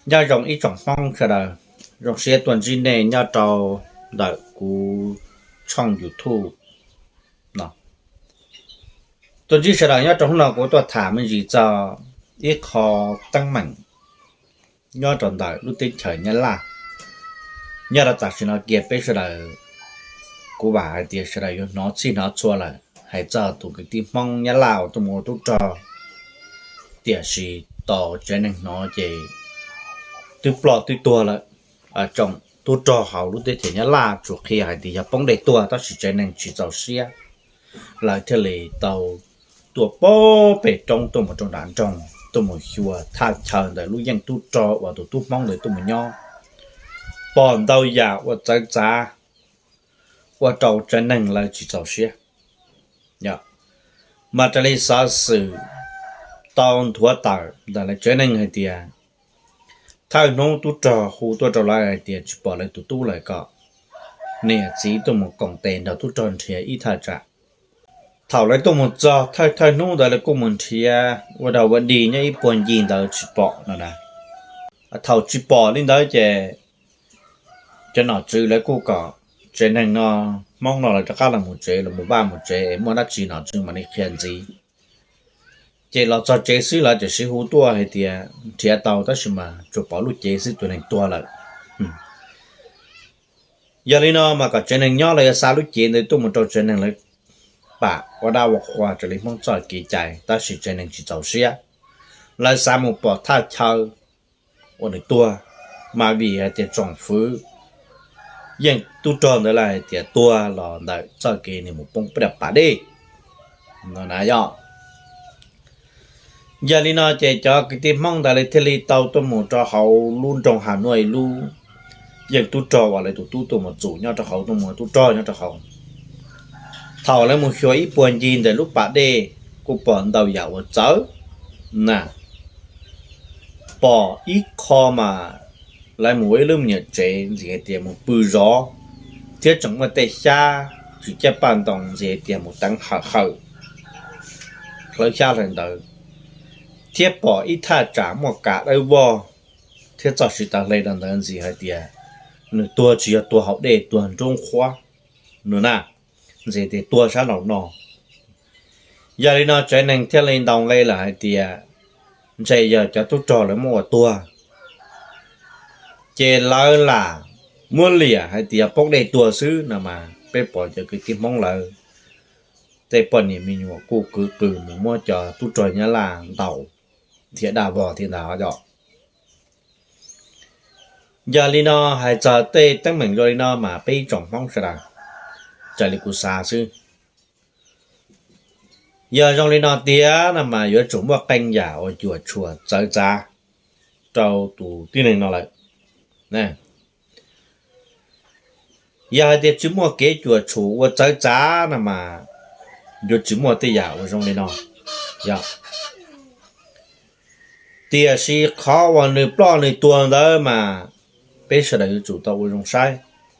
Nyob zoo ib tsoom Hmoob sawv daws, zoo siab tuaj ntsib nej nyob rau ntawm kuv tshooj YouTube no. Tuaj ntsib sawv daws nyob rau hnub no kuv tuaj tham me ntsis txog ib qho teeb meem nyob rau ntawm lub teb chaws Nyab Laj. Nyob rau tam sim no kiag peb sawv daws, kuv vam hais tias sawv daws yuav hnov txhij hnov txhua lawm hais txog tus kwv tij Hmoob Nyab Laj uas tuaj mus ua tub rog, tiam sis tau tsev neeg hnov ces twb ploj twb tuag lawm. Tsoom tub rog hauv lub teb chaws Nyab Laj tsuas qhia hais tias yog poob dej tuag tab sis tsev neeg tsis txaus siab, lawv thiaj li tau tuaj pem roob tuaj mus rau nram nroog tuaj mus xyuas thaj chaw ntawm lub yeej tub rog uas tus tub Hmoob ntawd tuaj mus nyob. Pom ntau yam ua txawv txav ua rau tsev neeg lawv tsis txaus siab. Mas raws li xov xwm tau nthuav tawm ntawm lawv tsev neeg hais tias thawj hnub tub rog hu tuaj rau lawv hais tias tsis pom lawv tus tub lawm, kom niam txiv tuaj mus koom tes nrog tub rog nrhiav ib thaj tsam. Thaum lawv tuaj mus txog thawj thawj hnub ntawd lawv kuj mus nrhiav ua dog ua dig nyob ib puag ncig ntawd tsis pom no na. Thaum tsis pom li ntawd ces cov nom tswv lawv kuj kom tsev neeg no, Hmoob no lawv rov qab los mus tsev, los mus vaj mus tsev es muaj dab tsi nom tswv mam li qhia ntxiv. Ces los txog tsev xwb lawv tam sim hu tuaj hais tias nrhiav tau tab sis mas tsuas pom lub cev xwb tus neeg tuag lawm. Yog li no mas kom tsev neeg nyob los yuav xa lub cev ntawd tuaj mus rau tsev neeg lawv pam ua dab ua qhua raws li Hmoob txoj kev cai, tab sis tsev neeg tsis txaus siab, lawv xav mus pom thaj chaw uas nws tuag, mas vim hais tias tsoom fwv yeej tub rog ntawd lawv hais tias tuag los ntawm txoj kev nws mus poob pam dej no na yom. Yog li no ces cov kwv tij Hmoob ntawd lawv thiaj li tau tuaj mus rau hauv lub nroog Has Nuaj ib lub yeej tub rog uas lawv tus tub tuaj mus txum nyob rau hauv, tuaj mus tub rog nyob rau hauv. Thaum lawv mus xyuas ib puag ncig ntawm lub pas dej, kuj pom ntau yam uas txawv na. Pom ib qho mas lawv mus ua ib lub me nyuam tsev ntxim hais tias mus pw zov, thiab tseem muaj tej xyab tsis caj paj ntoo ntxim hais tias mus teev hawm hawm hlawv xyab hlawv ntawv, thiab pom ib thaj tsam muaj kav dawb vog, thiab txoj siv taw hle rau ntawd ntxim hais tias nws tuag tsis yog tuag hauv dej, tuag nruab nqhuab no na, ntxim tias tuag sab nraum no. Yog li no tsev neeg thiaj li ntaus nqe lawm hais tias ntshe yog cov tub rog lawv muab ua tuag, ces lawv lam muab liam hais tias poob dej tuag xwb no mas peb pom cov kwv tij Hmoob lawv tej poj niam me nyuam kuj kwv qws mus muab cov tub rog Nyab Laj ntaus thiab daj vog thiab ntag os. Yog li no hais txog tej teeb meem zoo li no mas peb ib tsoom Hmoob sawv daws raws li kuv xav xwb, yog zoo li no tiag no mas yuav tsum muaj qee yam uas cuam tshuam txawv txav rau tus tib neeg no lawm. Yog hais tias tsis muaj kev cuam tshuam ua txawv txav no mas yuav tsis muaj tej yam uas zoo li no. Tiam sis qhov uas nws ploj nws tuag ntawd mas peb sawv daws yuav tsum tau ua zoo saib,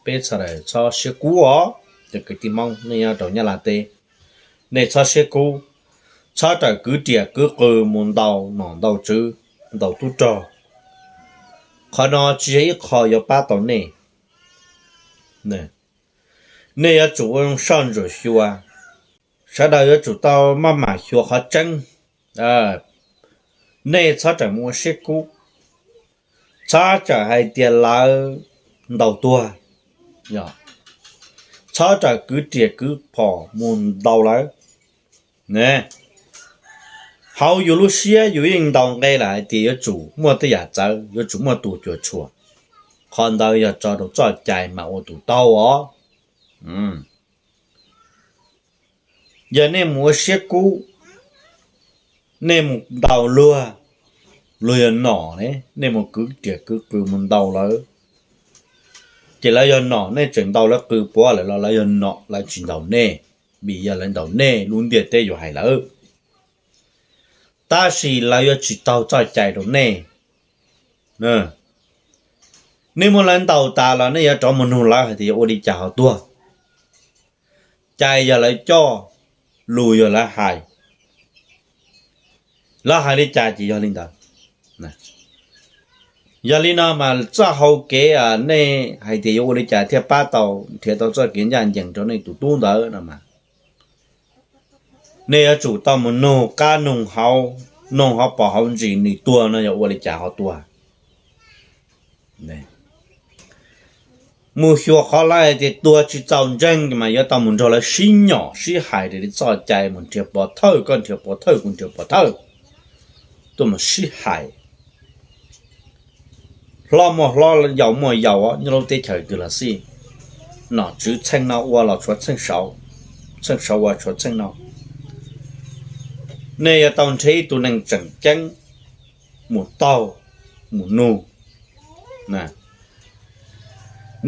peb sawv daws txhob siab kub os. Cov kwv tij Hmoob nej nyob rau Nyab Laj teb, nej txhob siab kub, txhob rawm kwv riam kwv qws mus ntaus nom ntaus tswv, ntaus tub rog. Qhov no tsis yog ib qho yuav pab tau nej. Nej yuav tsum ua zoo soj ntsuam xyuas, sawv daws yuav tsum tau maj mam xyuas qhov tseeb. Nej txhob rawm mus ua siab kub, txhob rawm hais tias lawv ntaus tuag, txhob rawm kwv riam kwv phom mus ntaus lawv. Hauv yus lub siab yus yeej ntaus nqe lawm hais tias yuav tsum muaj tej yam txawv, yuav tsum muaj tus cuam tshuam. Qhov ntawd yog tso rau txoj cai mas ua tus tau os. Yog nej mus ua siab kub, nej mus ntaus luag, luag yog nom ne, nej mus kwv riam kwv qws mus ntaus lawv, ces lawv yog nom nej tseem ntaus lawv qws puav lawm los lawv yog nom lawv tsis ntaus nej, vim yog lawv ntaus nej lub ntiaj teb yuav hais lawv. Tab sis lawv yuav tsis taug txoj cai rau nej. Nej muab lawv ntaus tas los nej yuav rov mus nug lawv hais tias yuav ua li cas ho tuag. Cai yog lawv coj, lus yog lawv hais, lawv hais li cas ces yog li ntawd. Yog li no mas txoj hau kev nej hais tias yuav ua li cas thiaj pab tau nrhiav tau txoj kev ncaj ncees rau nej tus tub ntawd no mas, nej yuav tsum tau mus nug qab nug hauv, nug hauv paus hauv ntsis nws tuag no yog ua li cas ho tuag. Mus xyuas qhov lawv hais tias tuag tsis txaus ntseeg mas yuav tau mus nrog lawv sib nyom sib hais raws li txoj cai, mus nrhiav pov thawj, koj nrhiav pov thawj, kuv nrhiav pov thawj, tuaj mus sib hais. Hlob muaj hlob, yau muaj yau nyob lub teb chaws twg los xij, nom tswv txheej no ua los tshuav txheej saud, txheej saud ua tshuav txheej no. Nej yuav tau nrhiav ib tug neeg tseem ceeb mus taug, mus nug.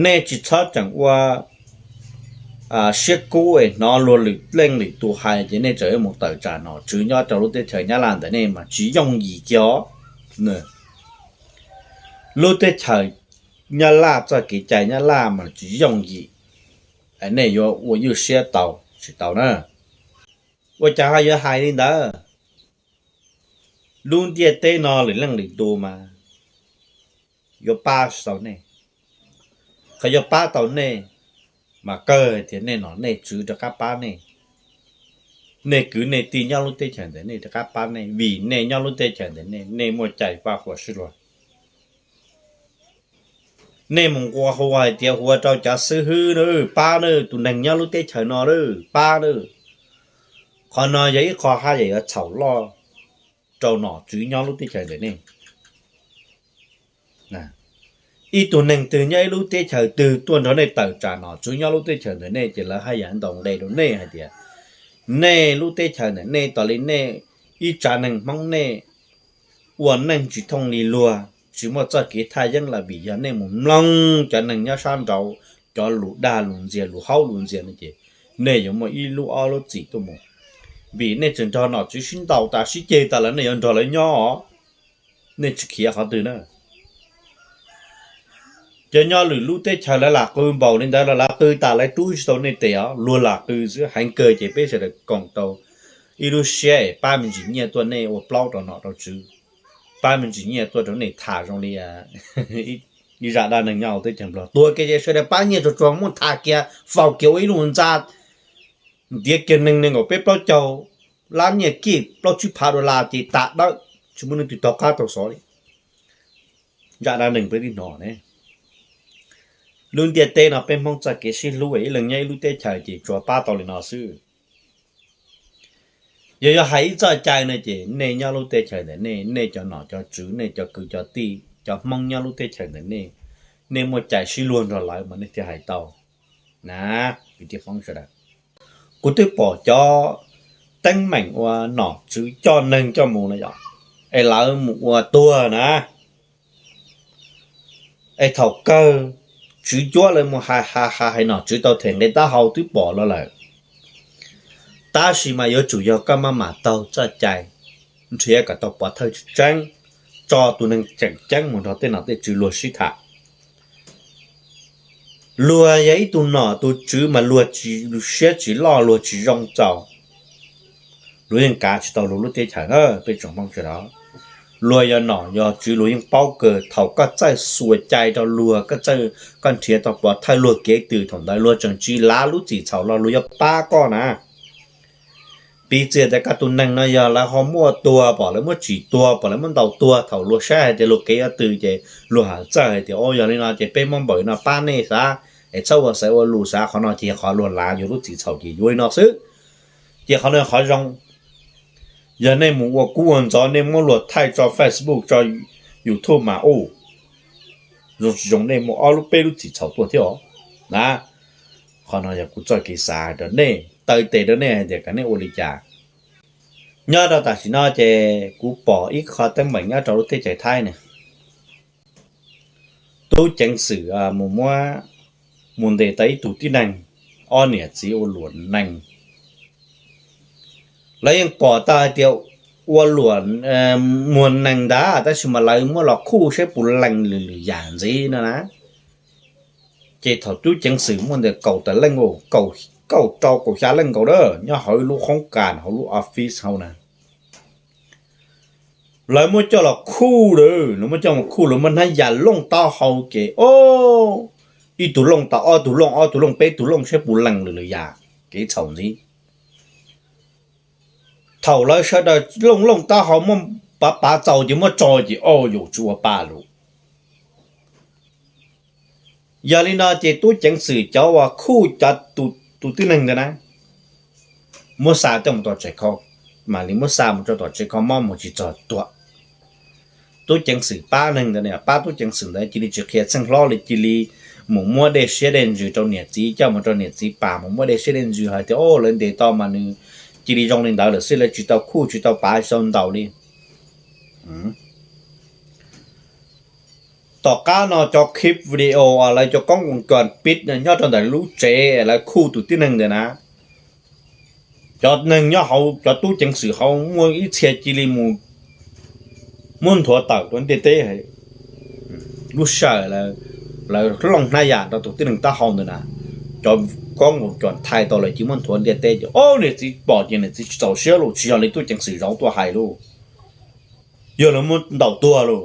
Nej tsis txhob tseem ua siab kub es hnov luag lwm leej lwm tus hais ces nej tseem yuav mus tawm tsam nom tswv nyob rau lub teb chaws Nyab Laj ntawm nej mas tsis yooj yim kiag os. Lub teb chaws Nyab Laj txoj kev cai Nyab Laj mas tsis yooj yim, nej yuav ua ywj siab tau tsis tau na. Ua cas ho yuav hais li ntawd? Lub ntiaj teb no lwm leej lwm tus mas yuav pab tsis tau nej. Qhov yuav pab tau nej mas kawg tias nej nom nej tswv rov qab pab nej, nej kwv nej tij nyob lub teb chaws ntawm nej rov qab pab nej, vim nej nyob lub teb chaws ntawm nej, nej muaj cai faj huam sib luag. Nej mus nqua hu hais tias hu ua rau cov xib hwb na, pab na, tus neeg nyob lub teb chaws no na, pab na. Qhov no yog ib qho haj yam yuav txhaum loj rau nom tswv nyob lub teb chaws ntawm nej. Ib tug neeg twg nyob ib lub teb chaws twg tuaj nrog nej tawm tsam nom tswv nyob lub teb chaws ntawm nej ces lawv haj yam ntaus nqe rau nej hais tias nej lub teb chaws ntawm nej tos li nej ib tsav neeg Hmoob nej ua neej tsis thooj li luag, tsis muaj txoj kev thaj yeeb los vim yog nej mus mloog cov neeg nyob sab nraud cov lus dag lus ntxias, lus haub lus ntxias no ces nej yuav muaj ib lub ob lub txim tuaj mus. Vim nej tseem nrog nom tswv sib ntaus tas sib ceg tas lawm nej yuav nrog lawv nyob os. Nej tsis khiav qhov twg na. Cov nyob lwm lub teb chaws lawv lam qw npaum li ntawd los lawv qw tas lawv rub tsis tau nej tes os, luag lam qw xwb. Heev kawg ces peb sawv daws koom tau ib lub siab es pab me ntsis nyiaj tuaj nej ua plaub rau nom rau tswv, pab me ntsis nyiaj tuaj rau nej tham zoo li ib zaj dab neeg nyob hauv teb chaws Nplog. Tuag kiag ces sawv daws pab nyiaj tsuag tsuag muab tham kiag faus kiag ua ib lub ntxa, ntiav kiag neeg nees nkaum peb plaub caug lab nyiaj kij plaub tsib phav dollar ces tas dawb, tsis muaj leej twg taug qab taug xov li. Zaj dab neeg peb twb hnov ne. Lub ntiaj teb no peb Hmoob txoj kev sib hlub ib leeg nyob ib lub teb chaws ces tsuas pab tau li no xwb. Yog yog hais ib txoj cai no ces nej nyob lub teb chaws ntawm nej, nej cov nom cov tswv, nej cov kwv cov tij, cov Hmoob nyob lub teb chaws ntawm nej, nej muaj cai sib luag nrog lawv mas nej thiaj hais tau na. Kwv tij Hmoob sawv daws, kuv twb pom cov teeb meem ua nom tswv coj neeg coj mus na yom, es lawv mus ua tuag na. Es thaum kawg tswv cuab lawv mus hais hais hais hais nom tswv tau them nqe taub hau twb pom los lawm. Tab sis mas yuav tsum yog koj maj mam taug txoj cai nrhiav kom tau pov thawj tseeb, tso tus neeg tseem ceeb mus nrog tej nom tej tswv luag sib tham. Luag yog ib tug nom tus tswv mas luag tsis, siab tsis loj, luag tsis zoo txaus, luag yeej kav tsis tau luag lub teb chaws na. Peb tsoom Hmoob sawv daws, luag yog nom yog tswv luag yeej paub kawg. Thaum koj txawj xuas cai rau luag, koj txawj, koj nrhiav tau pov thawj luag kev twg, thaum ntawd luag tseem tsis lav lub txim txhaum los luag yuav pab koj na. Piv txwv tias koj tus neeg no yog lawv ho muab tua, pom lawv muab tsim tua, pom lawv muab ntaus tuag, thaum luag saib hais tias luag kev yuav twg ces luag haj txawj hais tias, o, yog li no ces peb muab npaum no pab nej xav, es txhob ua xaiv ua lus xav, qhov no ces qhov luag lav yus lub txim txhaum ces yuav li no xwb. Ces qhov no qhov zoo. Yog nej mus ua kub ua ntxov, nej muab luag thaij tso Facebook tso YouTube mas u, zoo tsis zoo nej muaj ob lub peb lub txim txhaum tuaj thiab os na. Qhov no yog kuv txoj kev xav hais rau nej, taw tes rau nej hais tias kom nej ua li cas. Nyob rau tam sim no ces kuv pom ib qho teeb meem nyob rau lub teb chaws Thaib ne, tub ceev xwm mus muab, mus ntes tau ib tug tib neeg, ob niam txiv ua luam nees. Lawv yeej pom tau hais tias ua luam muag nees ntag, tab sis mas lawv muab los khuj saib puas lees lwm lwm yam ntxiv no na. Ces thaum tub ceev xwm muaj ntawm kaum tawm leej, kaum rau kaum xya leej nkaus na, nyob hauv ib lub khoob kas hauv lub office hauv na. Lawv muab coj los khuj lawm, lawv muab coj mus khuj, lawv muab hnab yas looj taub hau ces o, ib tug looj tau ob tug looj, ob tug looj peb tug looj, saib puas lees lawm lawm yam kev txhaum ntxiv. Thaum lawv sawv daws looj looj taub hau muab pav pav txaus ces muab tso ces o, yus tsis ua pa lawm. Yog li no ces tub ceev xwm cov uas khuj cov, tus tib neeg ntawd na, muab xa coj mus tom tsev kho, mam li muab xa mus rau tom tsev kho mob mus tsis txog tuag. Tub ceev xwm pab neeg ntawd, pab tub ceev xwm ntawd cia li tsis qhia txheej hlob li, cia li mus muab dej siab dej ntsws rau niam txiv, coj mus rau niam txiv pam, mus muab dej siab dej ntsws hais tias o, lawv ntes tau mas nws cia li zoo li ntawd lawm xwb, lawv tsis tau khuj tsis tau pav tsis tau ntaus li. Tom qab no cov clip video uas lawv cov koob koos kos pib nyob rau ntawm lub tsev lawv khuj tus tib neeg ntawd na, cov neeg nyob hauv, cov tub ceev xwm hauv muaj ib txhia cia li mus muab nthuav tawm rau ntiaj teb. Lub sij hawm lawv looj hnab yas rau tus tib neeg taub hau ntawd na, cov koob koos kos thaij tau lawv cia li muab nthuav ntiaj teb ces o, niam txiv pom ces niam txiv tsis txaus siab lauj, tsis yog li tub ceev xwm zauv tuaj hais lauj, yog lawv muab ntaus tuag lauj.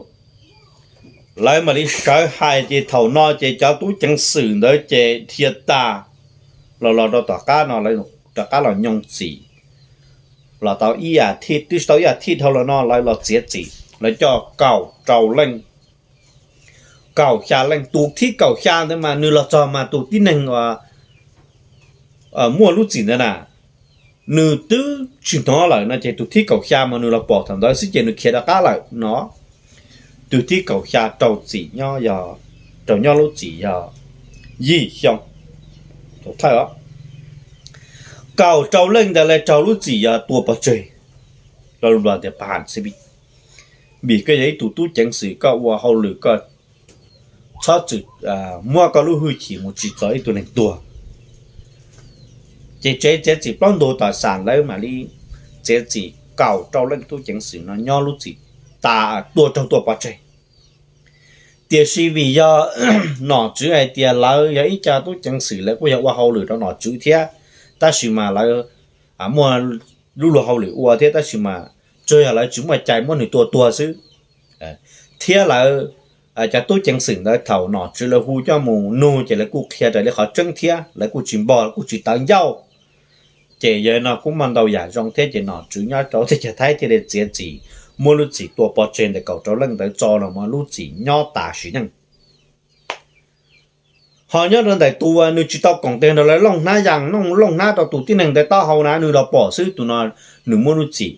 Lawv mam li sawv hais ces thaum no ces cov tub ceev xwm ntawd ces dhia tas los, los rau tom qab no, rov qab los nyoo txim. Los tau ib yam thiaj, twb tsis tau ib yam thiaj dhau los no lawv los txiav txim, lawv coj kaum rau leej, kaum xya leej. Tus thib kaum xya ntawd mas nws los txog mas tus tib neeg uas muaj lub txim ntawd na, nws twb tsis hnov lawm no ces tus thib kaum xya mas nws los pom thaum ntawd xwb ces nws khiav rov qab lawm no. Tus thib kaum xya rau txim nyob, yog rau nyob lub txim yog yim xyoo. Thawj, kaum rau leej ntawd lawv raug lub txim yog tua pov tseg, los lus Nplog tias pa hais xib pib. Vim koj yog ib tug tub ceev xwm, koj ua hauj lwm koj txhob txwm muab koj lub hwj chim mus tsim txom ib tug neeg tuag. Ces tsev txiav txim plaub ntug tom xam lawv mam li txiav txim kaum rau leej tub ceev xwm no nyob lub txim tas, tua raug tua pov tseg. Tiam sis vim yog nom tswv hais tias lawv yog ib co tub ceev xwm, lawv kuj yog ua hauj lwm rau nom tswv thiab, tab sis mas lawv muaj lub luag hauj lwm ua thiab, tab sis mas tsuas yog lawv tsis muaj cai muab nws tua tuag xwb. Thiab lawv, cov tub ceev xwm ntawd thaum nom tswv lawv hu coj mus nug ces lawv kuj qhia raws li qhov tseeb thiab, lawv kuj tsis npog, lawv kuj tsis tawv ncauj. Ces yog no kuj muaj ntau yam zoo thiab ces nom tswv nyob rau teb chaws Thaib thiaj li txiav txim muab lub txim tua pov tseg ntawm kaum rau leej ntawd tso los mus lub txim nyob tas sim neej. Ho nyob rau ntawm tus uas nws tsis tau koom tes nrog lawv looj hnab yas, looj hnab rau tus tib neeg ntawd taub hau na, nws los pom xwb, tus no nws muab lub txim,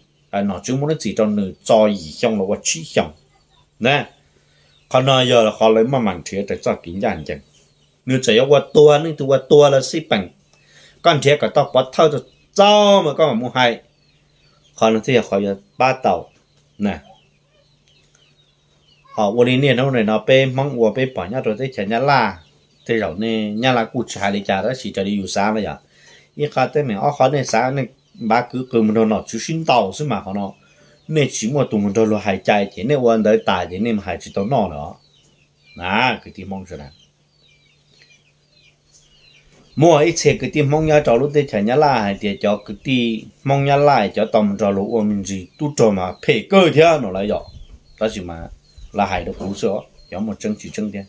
nom tswv muab lub txim rau nws txo yim xyoo los ua tsib xyoos na. Qhov no yog qhov lawv maj mam nrhiav raws txoj kev ncaj ncees. Nws txawm yuav ua tuag, nej tus ua tuag los xij peem, koj nrhiav kom tau pov thawj txaus mas koj mam mus hais. Qhov no thiaj yog qhov yuav pab tau na. Ho ua li niaj hnub no peb Hmoob ua peb pom nyob rau teb chaws Nyab Laj, tej zaum nej Nyab Laj kuj tsis hais li cas tab sis raws li yus xav no yom, ib qho teeb meem, ob qho nej xav nej npav kwv qw mus nrog nom tswv sib ntaus xwb mas qhov no nej tsis muaj tus mus nrog luag hais cai ces nej ua ntawd tas ces nej mus hais tsis tau noj lawm os. Na, kwv tij Hmoob sawv daws, muaj ib txhia kwv tij Hmoob nyob rau lub teb chaws Nyab Laj hais tias cov kwv tij Hmoob Nyab Laj cov tau mus nrog luag ua me ntsis tub rog mas phem kawg thiab no lawv yom. Tab sis mas lawv hais rau kuv xwb os, cov muaj tseeb tsis tseeb thiab.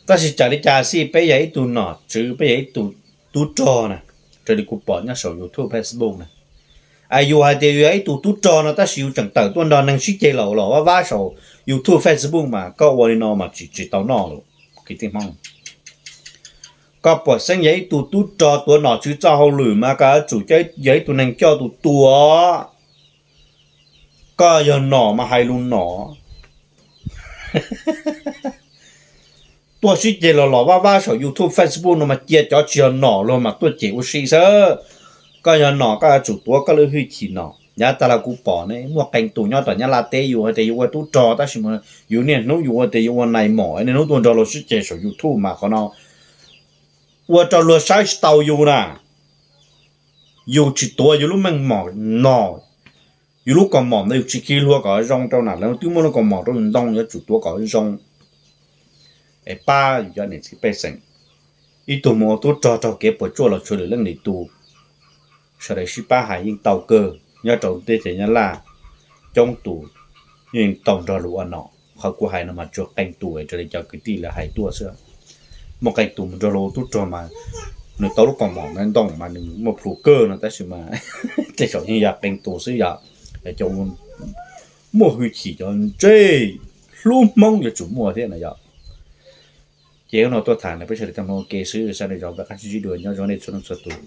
Tab sis txawm li cas xij peb yog ib tug nom tswv, peb yog ib tug tub rog na, raws li kuv pom nyob saum YouTube, Facebook na, yus hais tias yus yog ib tug tub rog no tab sis yus tseem tawm tuaj nrog neeg sib ceg los los vaj vab saum YouTube, Facebook mas koj ua li no mas tsis, tsis tau noj lawm kwv tij Hmoob. Koj puas xeeb yog ib tug tub rog tuav nom tswv txoj hauj lwm mas koj yuav tsum yog ib tug neeg coj tus tua. Koj yog nom mas hais lus nom. Tuaj sib ceg los los vaj vab saum YouTube, Facebook no mas cia cov tsis yog nom los mas tuaj cem ua si xwb. Koj yog nom koj yuav tsum tuav koj lub hwj chim nom. Yav tas los kuv pom ne muaj qee tus nyob tom Nyab Laj teb yus hais tias yus ua tub rog tab sis mas yus niaj hnub yus ua tias yus ua nais mom, niaj hnub tuaj nrog luag sib ceg saum YouTube mas qhov no ua rau luag saib tsis taus yus na. Yus tsis tuav yus lub meej mom nom, yus lub kaus mom ntawd yus tsis khi hlua kom zoo rau na, lawv twb muab lub kaus mom rau yus ntoo, yuav tsum tuav kom zoo es pab yus cov niam txiv pej xeem. Ib tug mus ua tub rog raug kev puas tsuaj los tshuav lwm leej lwm tus, sawv daws sib pab hais yeej tau kawg nyob rau teb chaws Nyab Laj. coob tus yeej tau nrog luag ua nom. Qhov kuv hais no mas tsuas qee tus raws li cov kwv tij lawv hais tuaj xwb. Muaj qee tus mus nrog luag ua tub rog mas nws tau lub pov mom ntoo mas nws muaj plhus kawg no tab sis mas tej zaum yeej yog qee tus xwb yom. Cov muaj hwj chim cov ntse hlub Hmoob yuav tsum muaj thiab no yom. Ces hnub no tuaj tham no peb sawv daws tau mloog ua ke xwb, sawv daws zov peb qab sib ntsib dua, nyob zoo nej txhua leej txhua tus.